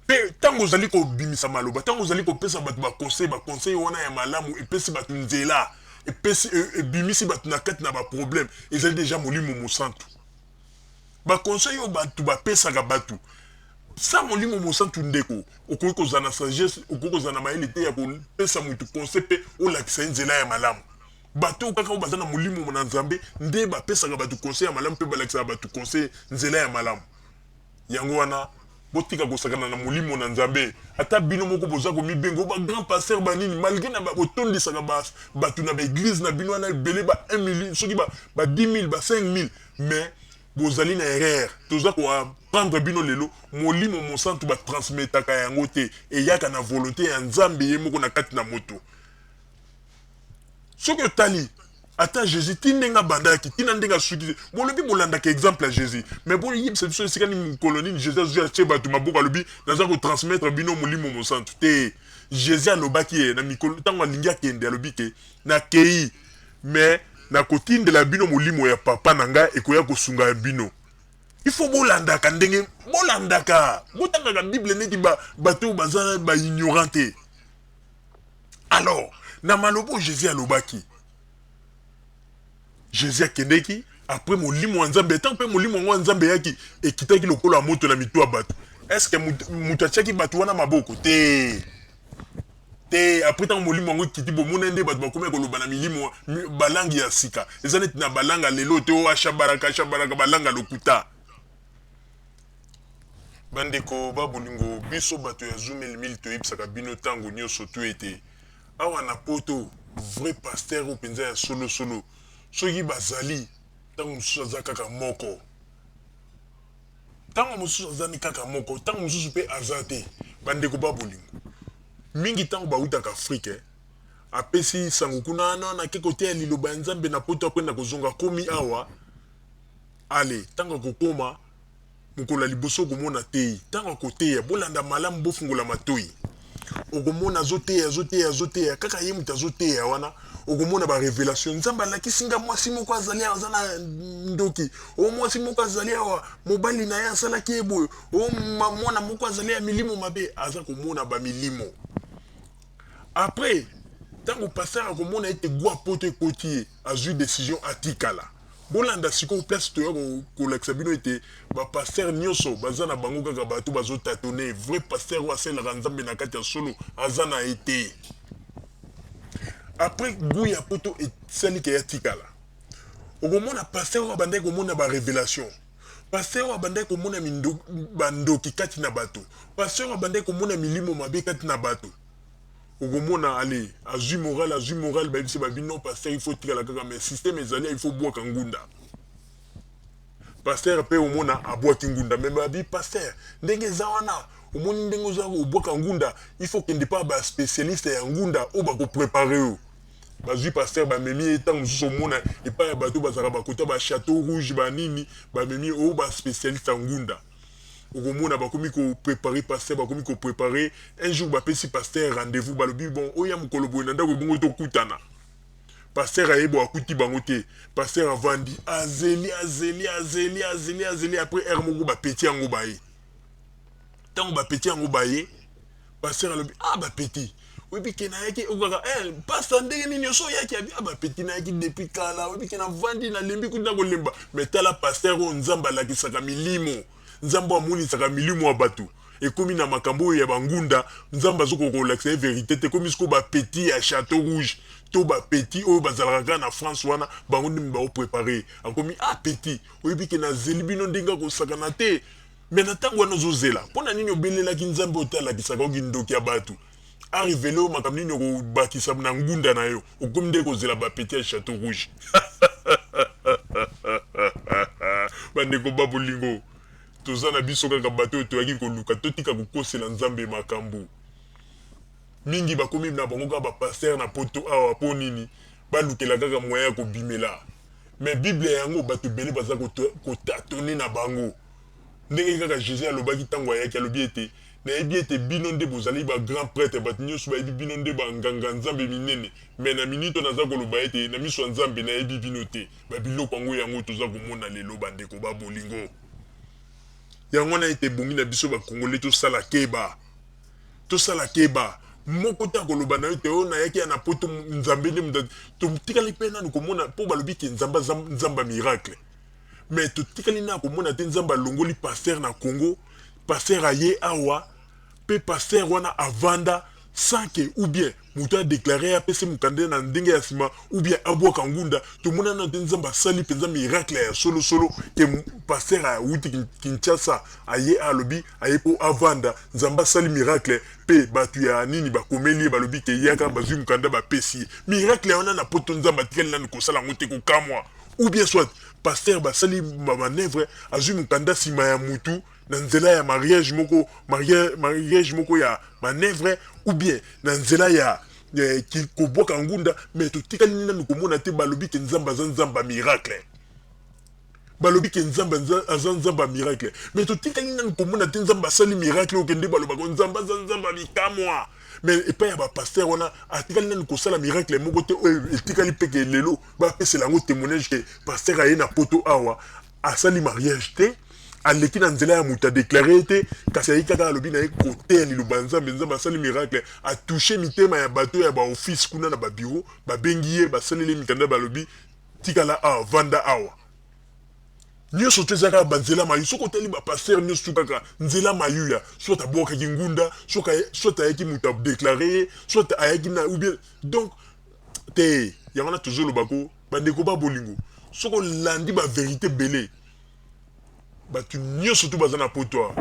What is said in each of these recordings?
Mpe ntango ozali kobimisa maloba, ntango ozali kopesa bato baconseil, baconseil wana ya malamu epesi bato nzela, epesi e, ebimisi bato na kati na baproblème, ezali deja Molimo Mosantu. Baconseil oyo bato bapesaka bato sa Molimo Mosantu, ndeko, okoki kozala na sagesse, okoki kozala na mayele te ya kopesa moto conseil mpe olakisa ye nzela ya malamu. Bato oyo kaka oyo baza na Molimo na Nzambe nde bapesaka bato conseil ya malamu mpe balakisaka bato conseil, nzela ya malamu. Yango wana, botika kosakana na Molimo na Nzambe. Ata bino moko boza komibenga ba grand pasteur banini, malgré na botondisaka bato na baeglise na bino wana ebele, ba 1 million, soki ba 10 000, ba 5 000, mais bozali na erreur. Toza koapprendre bino lelo, Molimo Mosantu batransmetaka yango te, eyaka na volonté ya Nzambe ye moko na kati na moto. Soki otali ata Jésus, ti ndenge abandaki, tina ndenge asuki te, bolobi bolandaka exemple ya Jésus, mais boyebisa biso esika nini, mokolo nini Jésus azwi, atie bato maboko, alobi: "Naza kotransmettre bino Molimo Mosantu." Te. Jésus alobaki ye na mikolo ntango alingi akende, alobi ke: "Nakei, mais nakotindela bino Molimo ya Papa na ngai, ekoya kosunga bino." Il faut bolandaka ndenge bolandaka, botangaka Bible neti bato oyo baza baignorant te. Alors, na maloba oyo Jésus alobaki, Jésus akendeki, après Molimo ya Nzambe, ntango mpe Molimo yango ya Nzambe eyaki, ekitaki lokola ya moto na mito ya bato. Est ce que moto atiaki bato wana maboko te? Te. Après, ntango Molimo yango ekiti, bomona nde bato bakomi koloba na milimo, balangue ya sika. Eza neti na balangue ya lelo te, o ashabaraka ashabaraka, balangue ya lokuta. Bandeko babolingo, biso bato ya Zumel Mille toyebisaka bino ntango nyonso to ete awa na Poto, vrai pasteur oyo mpenza ya solosolo, soki bazali, ntango mosusu aza kaka moko, ntango mosusu azani kaka moko, ntango mosusu mpe aza te. Bandeko babolingo, mingi ntango bautaka Afrike, apesi sango kuna na nake koteya liloba ya Nzambe na Poto, akwenda kozonga, komi awa. Ale, ntango akokoma mokolo ya liboso, okomona tei. Ntango akoteya, bolanda malamu, bofungola matoi, okomona azoteya, azoteya, azoteya, kaka ye moto azoteya wana, okomona barévélation: "Nzambe alakisi nga mwasi moko azali awa, aza na ndoki. O mwasi moko azali awa, mobali na ye asalaki ye boye. O mwana moko azali ya milimo mabe." Aza komona bamilimo. Après, ntango pasteur akomona ete gwa Poto ekoti ye, azwi décision, atikala. Bolanda sikoyo place toya kolakisa bino ete bapasteur nyonso baza na bango kaka bato bazotâtonner. Vrai pasteur oyo asalelaka Nzambe na kati ya solo aza na ye te. Après, goût ya Poto esali ke ya tikala. Okomona pasteur oyo abandaki komona barévélation, pasteur oyo abandaki komona bandoki kati na bato, pasteur oyo abandaki komona milimo mabe kati na bato, okomona ale azwi moral, azwi moral. Bayebisi babi: "Non, pasteur, il faut tikala kaka, mais système ezali, il faut bwaka ngunda." Pasteur mpe omona abwaki ngunda, mais babi: "Pasteur, ndenge eza wana, omoni ndenge oza kobwaka ngunda, il faut kende mpa baspécialiste ya ngunda oyo bakoprépare yo." Bazwi pasteur, bamemi ye. Ntango mosusu omona epai ya bato bazalaka bakota bachateau rouge, banini, bamemi oyo baspécialiste ya ngunda. Okomona bakomi koprépare pasteur, bakomi koprépare. Un jour bapesi pasteur rendez-vous, balobi: "Bon, oyo ya mokolo boye na ndako, ebongo tokutana." Pasteur ayebo, akuti bango te. Pasteur avandi, azeli, azeli, azeli, azeli, azeli. Après heure moko, bapeti yango baye. Ntango bapeti yango baye, pasteur alobi: "Ah, bapeti, oyebi ke nayaki okaka eh, pasteur, ndenge nini nyonso oyaki?" Abi: "Ah, bapeti, nayaki depuis kala, oyebi ke navandi, nalembi kuti na kolemba." Mais tala pasteur oyo Nzambe alakisaka milimo, Nzambe amonisaka milimo ya bato, ekomi na makambo oyo ya bangunda, Nzambe azokoka kolakisa ye vérité te. Ekomi sikoyo bapeti ya Chateau Rouge to bapeti oyo bazalaka kaka na France wana, bango nde baoprépare. Akomi: "Ah, petit, oyebi ke nazeli bino ndenge akosakana te." Mais na ntango wana ozozela, mpo na nini obelelaki Nzambe oyo te alakisaka oki ndoki ya bato, arévéler oyo makambo nini okobakisa na ngunda na yo? Okomi nde kozela bapeti ya Chateau Rouge. Bandeko babolingo, toza na biso kaka bato oyo toyaki koluka. Totika kokosela Nzambe makambo. Mingi bakomi na bango kaka bapasteur na Poto awa mpo nini? Balukela kaka moyen ya kobimela. Mais Bible yango, bato ebele baza kotâtonner na bango. Ndenge kaka Jésus alobaki ntango ayaki, alobi ete: "Nayebi ete bino nde bozali bagrand prêtre, bato nyonso bayebi bino nde banganga Nzambe minene, mais na minito naza koloba ete na miso ya Nzambe nayebi bino te." Babiloko yango, yango toza komona lelo. Bandeko babolingo. Yango wana ete ebongi na biso ba Congolais tosala keba. Tosala keba. Moko te akoloba na yo te, oh nayaki ya na poto Nzambe nde moto totikali mpe nanu komona mpo balobi ke Nzambe aza Nzambe ya miracle. Mais totikali na komona te Nzambe alongoli pasteur na Congo, pasteur aye awa mpe pasteur wana avanda sans que ou bien moto a déclarer apesi mokanda na ndenge ya nsima ou bien abwaka ngunda. Tomona nano te Nzambe asali mpenza miracle ya solosolo ke pasteur awuti Kinshasa aye alobi aye mpo avanda, Nzambe asali miracle mpe bato ya nini bakomeli ye balobi ke yaka, bazwi mokanda bapesi ye. Miracle wana na poto Nzambe atikali nanu kosala yango te, kokamwa. Ou bien soit pasteur basali ba manœuvre, azwi mokanda nsima ya mutu na nzela ya mariage moko, mariage moko ya manœuvre, ou bien na nzela ya kobwaka ngunda. Mais totikali nanu komona te balobi ke Nzambe aza Nzambe ya miracle. Balobi ke Nzambe aza Nzambe ya miracle, mais totikali nanu komona te Nzambe asali miracle. Okende balobaka Nzambe aza Nzambe ya bikamwa, mais epai ya bapasteur wana atikali nanu kosala miracle moko te oyo etikali mpe ke lelo bapesela yango témoignage ke pasteur aye na poto awa, asali mariage te, aleki na nzela ya moto adéclarer ye te, kasi aye kaka alobi na ye koteya liloba Nzambe, Nzambe asali miracle, atoucher mitema ya bato ya baoffice kuna na babureau, babengi ye, basaleli ye mikanda, balobi tikala awa, vanda awa. Nyonso to eza kaka banzela mayu. Soki otali bapasteur nyonso kaka nzela mayuya, soit abwakaki ngunda, soit ayaki moto adéclarer ye, soit ayaki na ou bien donc te. Yango wana tozoloba ko bandeko ba bolingo, soki olandi bavérité ebele, bato nyonso to baza na poto awa,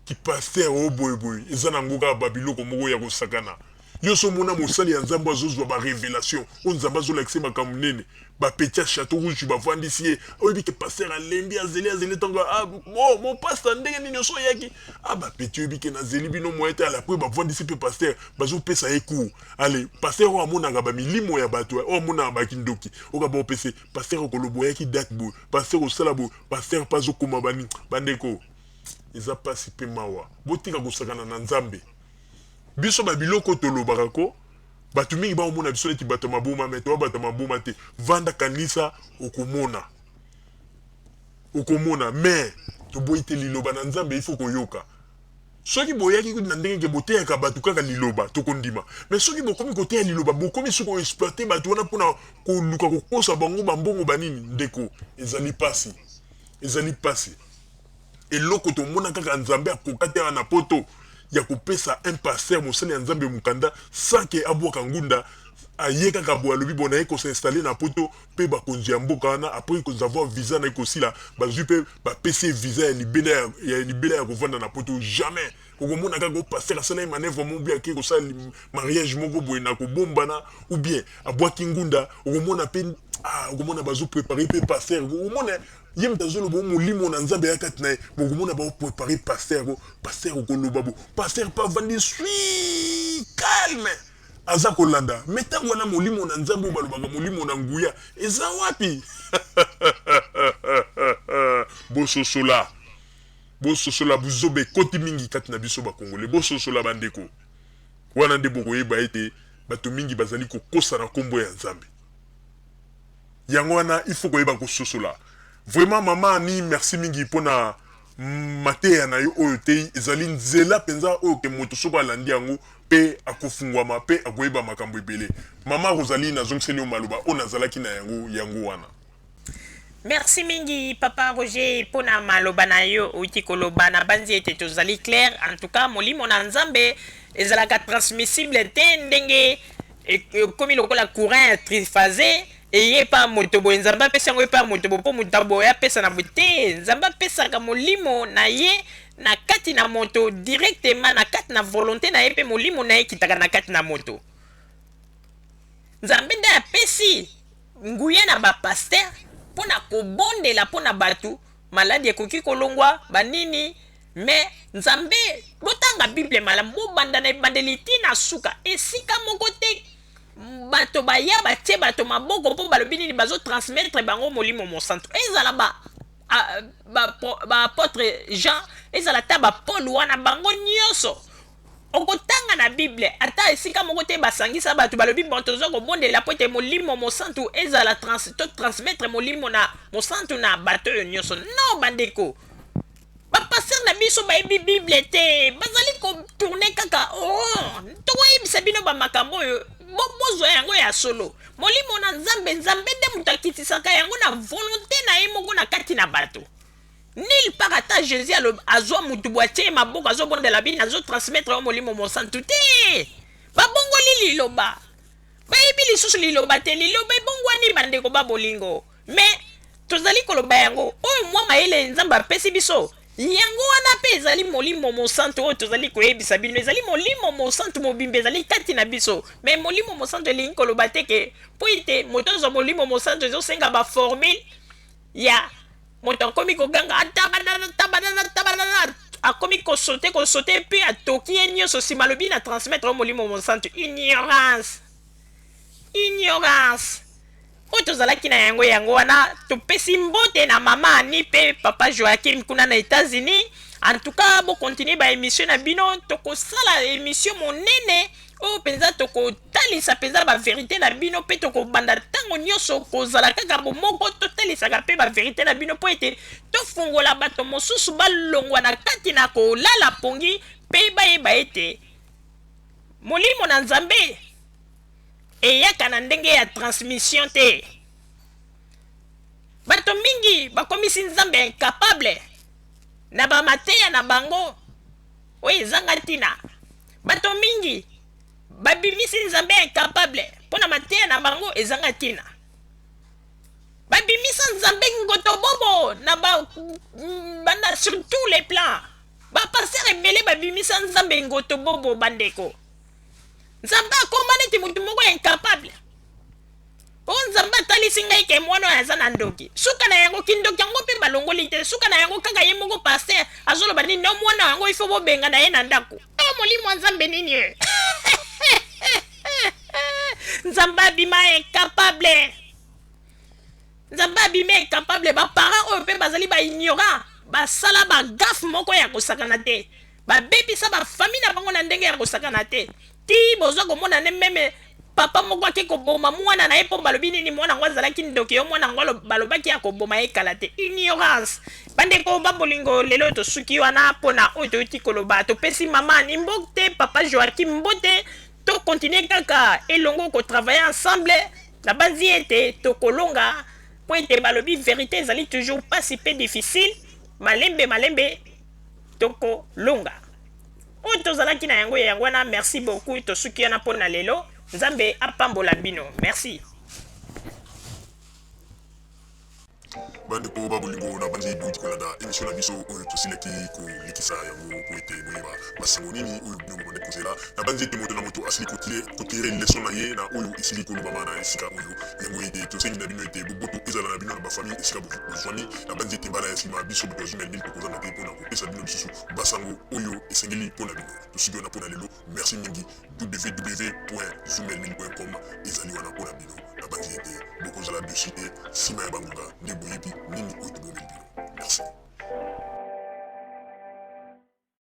kipasteur oyo boyeboye eza nango kaka babiloko moko ya kosakana. Nyonso omona mosali ya Nzambe azozwa barévélation oyo Nzambe azolakisa makambo nene, bapeti ya Château Rouge bavandisi ye, oyebi ke pasteur alembi, azeli azeli ntango ah, mo pasteur ndenge nini nyonso oyaki ah, bapeti oyebi ke nazeli bino moye te. Ala po bavandisi mpe pasteur, bazopesa ye cours. Ale pasteur oyo amonaka bamilimo ya bato, oyo amonaka bakindoki, oyo baopesa pasteur okoloba oyaki date boye, pasteur osala boye, pasteur mpe azokoma bani. Bandeko, eza mpasi mpe mawa. Botika kosakana na Nzambe. Biso babiloko tolobaka ko bato mingi baomona biso neti bato ya maboma, me toya bato ya maboma te. Vanda, kanisa, okomona, okomona. Me toboyi te liloba na Nzambe, ifo koyoka. Soki boyaki na ndenge ke boteyaka bato kaka liloba, tokondima. Me soki bokomi koteya liloba, bokomi soki koexploiter bato wana mpona koluka kokosa bango bambongo banini, ndeko, ezali pasi, ezali pasi. Eloko tomona kaka Nzambe akoka te awa na poto ya kopesa un pasteur mosali ya Nzambe mokanda sans ke abwaka ngunda. Aye kaka boye, alobi bo naye kos'installer na poto, mpe bakonzi ya mboka wana, après kozwa visa na ye kosila, bazwi mpe bapesi ye visa ya libela, ya libela ya kovanda na poto. Jamais okomona kaka o pasteur asala ye manœuvre moko bien, ake kosala mariage moko boye na kobombana, ou bien abwaki ngunda. Okomona mpe ah, okomona bazopréparer mpe pasteur, okomona ye moto azoloba molimo na Nzambe ya kati na ye, bokomona baopréparer pasteur. Pasteur okoloba bo pasteur mpe avandi sui calme, aza kolanda. Me ntango wana molimo na Nzambe oyo balobaka molimo na nguya eza wapi? Bososola, bososola. Buzoba ekoti mingi kati na biso bakongole. Bososola bandeko. Wana nde bokoyeba ete bato mingi bazali kokosa na nkombo ya Nzambe. Yango wana il faut koyeba kososola vraiment. Mama Ani, merci mingi mpona mateya na yo oyo te. Ezali nzela mpenza oyo ke moto soki alandi yango mpe akofungwama mpe akoyeba makambo ebele. Mama Rosalie, nazongiseli yo maloba oyo nazalaki na yango, yango wana. Merci mingi, papa Roger, mpona maloba na yo outi koloba. Na banzi ete tozali clair. En tout cas, molimo na Nzambe ezalaka transmissible te ndenge ekomi lokola courant ya triphasé, eye epa moto boye, Nzambe apesi yango epa moto boye mpo moto boye apesa na boye te. Nzambe apesaka molimo na ye na kati na moto directement, na kati na volonté na ye, mpe molimo na ye ekitaka na kati na moto. Nzambe nde apesi nguya na bapasteur mpo na kobondela mpo na bato, maladi ekoki kolongwa banini. Me Nzambe, botanga Bible malamu, bobanda na ebandeli ntina suka. Esika moko te bato baya batie bato maboko mpo balobi nini, bazotransmettre bango molimo mosantu. Ezala ba baapôtre ba Jean, ezala ata bapaul wana, bango nyonso okotanga na Bible, ata esika moko te basangisa bato, balobi bon, toza kobondela po ete molimo mosantu ezala to transmettre molimo na mosantu na bato oyo nyonso. Non, bandeko. Bapasteur na biso bayebi Bible te, bazali kotourne kaka rond. Tokoyebisa bino bamakambo oyo, bozwa yango ya solo. Molimo na Nzambe, Nzambe nde moto akitisaka yango na volonte na ye moko na kati na bato. Nulle part ata Jesus azwa mutu boye atie ye maboko azobondela bino azotransmettre yo Molimo Mosantu te. Babongoli liloba, bayebi lisusu liloba te, liloba ebongwani bandeko ba bolingo. Mais tozali koloba yango oyo mwa mayele Nzambe apesi biso, yango wana mpe ezali Molimo Mosantu oyo tozali koyebisa bino, ezali Molimo Mosantu mobimba ezali kati na biso. Mais Molimo Mosantu elingi koloba te ke mpo ete moto azwa Molimo Mosantu ezosenga ba formule ya moto akomi koganga atabanana tabanana tabanana, akomi kosote kosote mpe atoki ye nyonso, nsima alobi na transmettre yo Molimo Mosantu. Ignorance, ignorance oyo tozalaki na yango. Yango wana topesi mbote na mama Ani mpe papa Joakim kuna na États-Unis. En tout cas, bokontinue baémission na bino. Tokosala émission monene oyo mpenza tokotalisa mpenza baverité na bino, mpe tokobanda ntango nyonso kozala kaka bomoko, totalisaka mpe baverité na bino mpo ete tofungola bato mosusu balongwa na kati na kolala pongi mpe bayeba ete molimo na Nzambe eyaka na ndenge ya transmission te. Bato mingi bakomisi Nzambe incapable na bamateya na bango oyo ezanga ntina. Bato mingi babimisi Nzambe incapable mpo na mateya na bango ezanga ntina. Babimisa Nzambe ngotobobo na ba, banda sur tous les plans. Bapasteur ebele babimisa Nzambe ngotobobo bandeko. Nzambe akoma neti motu moko incapable. O Nzambe atalisi ngai ke mwana oyo aza na ndoki. Suka na yango kindoki yango mpe balongoli te. Suka na yango kaka ye moko pasteur azoloba nini, no mwana yango ifo bobenga na ye na ndako. O molimo ya Nzambe nini oyo? Nzambe abima incapable. Nzambe abima incapable. Baparent oyo mpe bazali ba ignorant, basala ba gaffe moko ya kosakana te, babebisa bafamille na bango na ndenge ya kosakana te. Ti bozwa komona ne meme papa moko ake koboma mwana na ye mpo balobi nini, mwana yango azalaki ndoki. Yo mwana yango balobaki akoboma ye kala te. Ignorance, bandeko babolingo. Lelo tosuki wana mpona oyo toyuti koloba. Topesi mama ni mbote, papa Joakim mbote. Tokontinue kaka elongo kotravaille ensemble. Nabanzi ete tokolonga mpo ete balobi verité ezali toujours pasi mpe difficile. Malembe malembe tokolonga. Oyo tozalaki na yango yango wana. Merci beaucoup, tosuki wana mpo na lelo. Nzambe apambola bino, merci. Bandeko ba bolingo, na banzi bouti kolanda émission na biso oyo tosilaki kolekisa yango po ete boyeba basango nini oyo bino bobandaki kozela. Na banzi ete moto na moto asili kotire leçon na ye na oyo esili kolobama na esika oyo. Yango ete tosengi na bino ete boboto ezala na bino na bafamille esika bozwami. Na banzi ete mbala ya nsima biso bato ya Zumelmil tokozanga te mpona kopesa bino lisusu basango oyo esengeli mpo na bino. Tosuki wana mpo na lelo. Merci mingi. www.zumelmil.com ezali wana mpo na bino. Nabanzi ete bokozala dessus te nsima ya bangonga nde boyebi nini oyo tobomeli bino. Merci.